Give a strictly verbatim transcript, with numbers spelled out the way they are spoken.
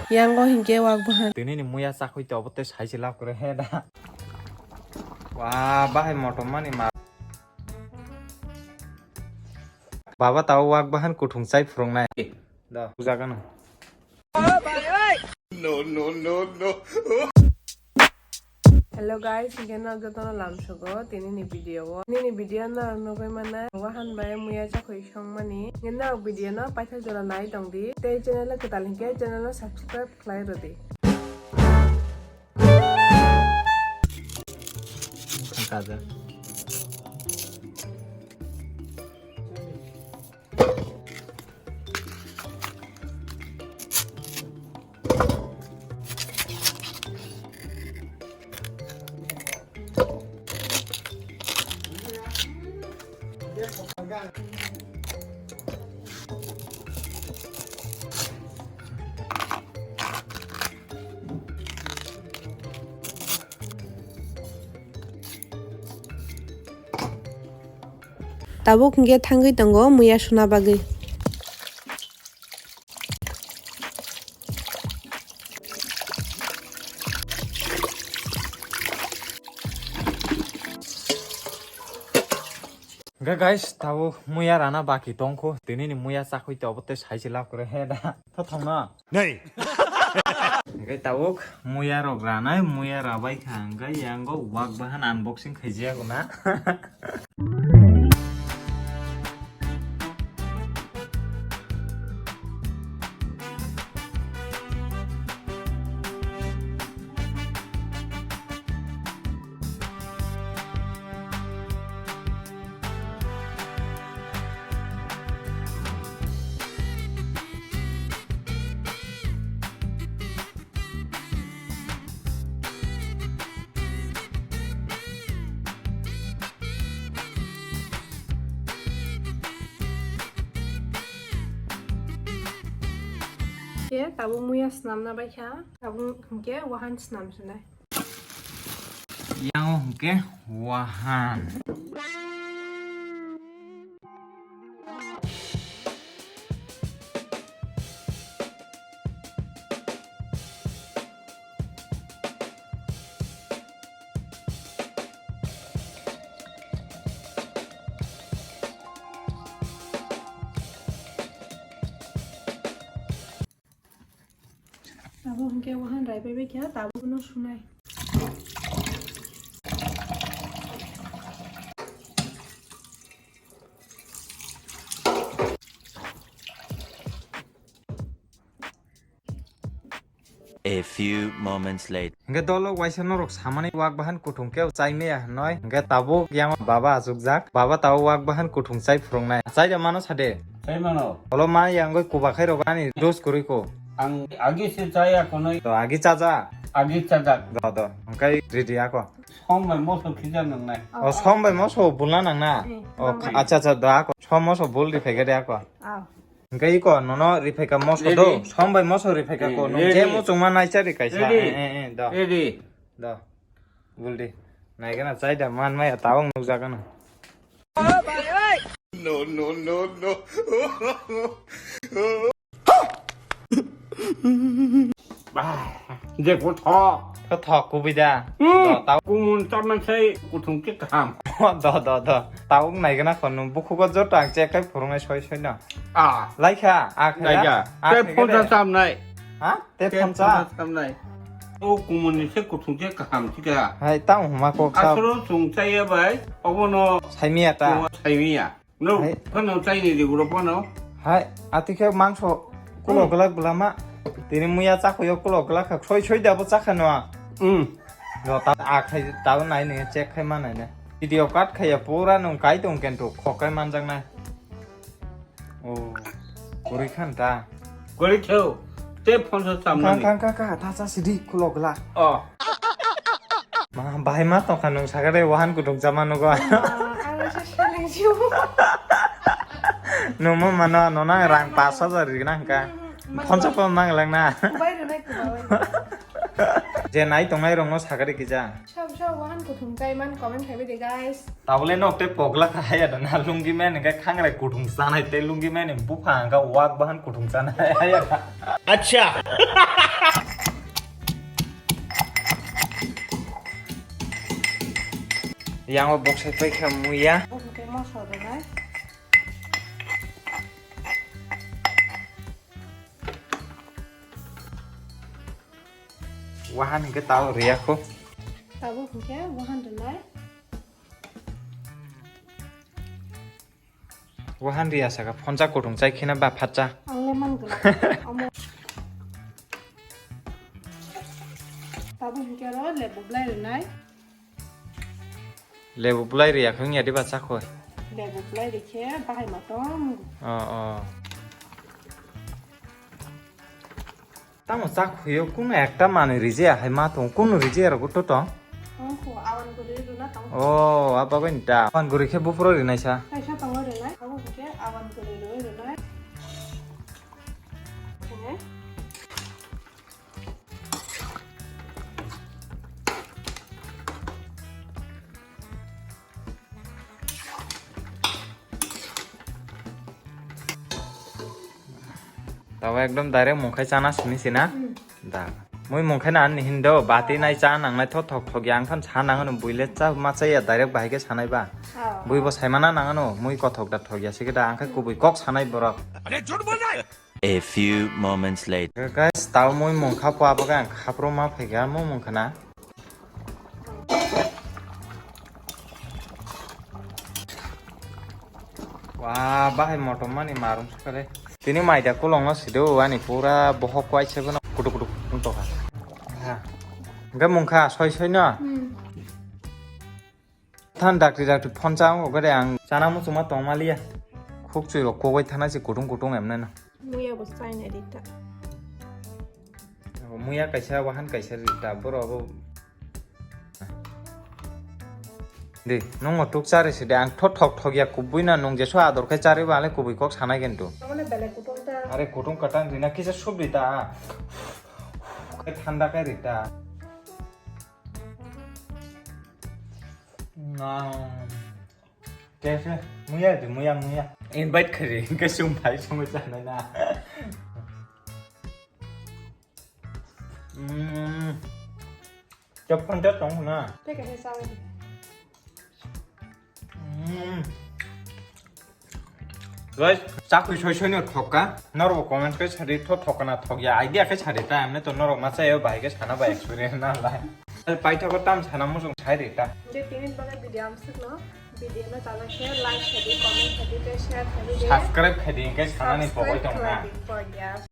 Yango hinkhe wak bahan. Tini ni muya chakhui to obo tei sai se lab kwrwi he da. Wa bahai motom mani ma. Baba tao wak bahan kuthung chai phurungnai. Da, bujagano. No, no, no, no. Hello guys, hinkhe no jotono lamsogo tini ni video o. Nini video no nugwi manai, wahan bai muya chakhui songmani. Hinkhe no video no paithak jora nai tongdi. Tei channel o kwtal hinkhe channel no subscribe khlai rwdi. Kajak. Tabuk hinkhe thangwi tongo muya suna bagwi. Hwnkhe guys, tabuk muya rana baki tongkho. Tini ni muya chakhui to obo tei sai se lab kwrwi he da. Tho thangna. Nei. Hwnkhe tabuk muya rok ranai, muya rabai kha hwnkhe yango wak bahan unboxing khaijak na. Khe tabuk muya swnamna bai kha, tabuk hinkhe wahan swnam sinai. Yango hwnkhe wahan. Tabuk hwnkhe wahan rai pai bai kha, tabuk no sunai. A few moments later. Hwnkhe dolo waisa norok samani wak bahan kuthung khe chai maya hinoi. Hwnkhe tabuk yang baba achukjak. Baba tabuk wak bahan kuthung chai phurungnai. Chai da mano sade. Chai mano. Olo ma yang goi kuba khai rok ani dos kwrwi ko. Ang agi se chaya konoi. To agi chaja. Agi chajak. Do do. Hwnkhe ready ako. Som bai moso khija nangnai. O som bai moso bulna nangna. Eh, o nangbai. Acha acha do ako. Som moso bul ri phege de ako. Aw. Hwnkhe iko nono riphaikha moso do, ready? Som bai moso riphaikha ko, eh, nung ready? Je muchungma naisari kaisa. Ready? Eh, eh, eh, do. Ready? Do. Buldi. Naigana chai da man maya tabuk nukjagano. No, no, no, no. Bah, je ko tho. Tho tho kubui da. Hmm. Do, tabuk. Kumun chamang sai kuthung ke kaham. Do, do, do. Tabuk naigana khon nung bukhugo joto ang check kai phurungnai soi soi no. Ah. Laikha, a khaila. Laikha. A te khaikha phone de. Sa chamnai. Ha? Te phone sa chamnai. O kumun ni se kuthung ke kaham tika. Hai, tamo huma kok sa. Asoro chung chaya bai, obono. Saimiya ta. Saimiya. No, hai. Phano chaini di guro phano. Hai, ati khe mangso kulo, hmm, glak bulama. Tini muya chakhuyo kulo glak kha. Soi soi da bo chakha no. Hmm. No, ta akhai ta nai ne check khai manai ne. Video cut khaiya pura nung kai tong kento khokai manjak nai. Oh, kuri khan ta. Kuri kheo. Te phone sa chamnani. Kang, kang, kang, kang, ta cha sidi kulo glak. Oh. Ma, bahai ma tongkha nung sakha de wahan kutung chama nugo. Ah, ang se seleng jiu. Nung mo mano, no nang rang pas hajar ri nang ka. Hmm, hmm, hmm. Phone sa phone mang lang na. Bai ri nai kubai. Je nai tongnai rokno sakari kija. Sab sab wahan kuthum chai man comment khai de guys. Tabole nok te pogla kha haya da na lungi men ke khangrai kuthum sanai te lungi men bupha ga wak bahan kuthum sanai haya da. Acha. Yang o boksai pai kha muya. Oke, masala dai. Wahan hingke tao riya kho. Tabo hingke wahan rwnai. Wahan riya saka phonsa kutung chai khina ba phatsa. Ang le man gwnang. Amo. Tabo hingke ro lebu blai rwnai. Lebu bulai riya khe wngya diba chakhoi? Lebu bulai rikhe bahai ma tong. O, o. Tamo chakhoi o kuno ekta manwi rijaya hai ma tong, kuno rijaya rok to tong? Tong kho, awan guri runa tong. O, a bagwi ni ta. Awan guri khe buphuro rinai sa. Kaisa tongo rinai, abo hwnkhe awan guri rwi rinai. Oke. Tabo ekdom direct mungkhai chana sini sina. Hmm. Da. Mui mungkhai na ani hindo bati nai cha nang nai thok thok thok yang khan sa nang ano buile cha ma cha ya direct bahai khe sanai ba. Oh. Bui bo saimana nang ano mui kothok da thok ya sikhe da ang khe kubui kok sanai borok. अरे झूठ बोल रहा है। A few moments later. Guys, tao mui mung kha pua baga ang khapro ma phai ga mo mung khana. Wah, bahai motom mani marum sukare. Tini maida kulong no sido ani pura bohok kwai se bono kutuk kutuk kutuk tokha. Ha. Hingke mung kha soi soi no. Hmm. Than dakti dakti phone cha wng kok de ang chana muchungma tong maliya. Khuk chui rok kogoi thana se kutung kutung emne no. Muya bo chai nai di ta. Muya kaisa wahan kaisa ri ta boro bo. Di nung mo tuk chari se de ang thok thok thok ya kubui na nung jesu ador khai chari ba le kubui kok sanai kintu. Mane belai kutung ta. Are kutung katang rina kisa sup ri ta. Thanda khai ri ta. Nang. Kese, muya di, muya, muya. Invite khari, ke sum pai sum sana na. Hmm. Chop kan chop tong na. Teka he sawi. Hmm. Guys, chakui soi soi no thokka. Norok comment kai sadi tho thokna thokya idea kai sadi ta amne to norok ma chayo bai kai sana bai experience na lai. Paithago tam sana musung sai ri ta. Je tini bagai video amsuk no. Video no tala khe like sadi, comment sadi, tei share sadi de. Subscribe khai di, hingke sanani pogoi tong na. Subscribe khai di, pogya.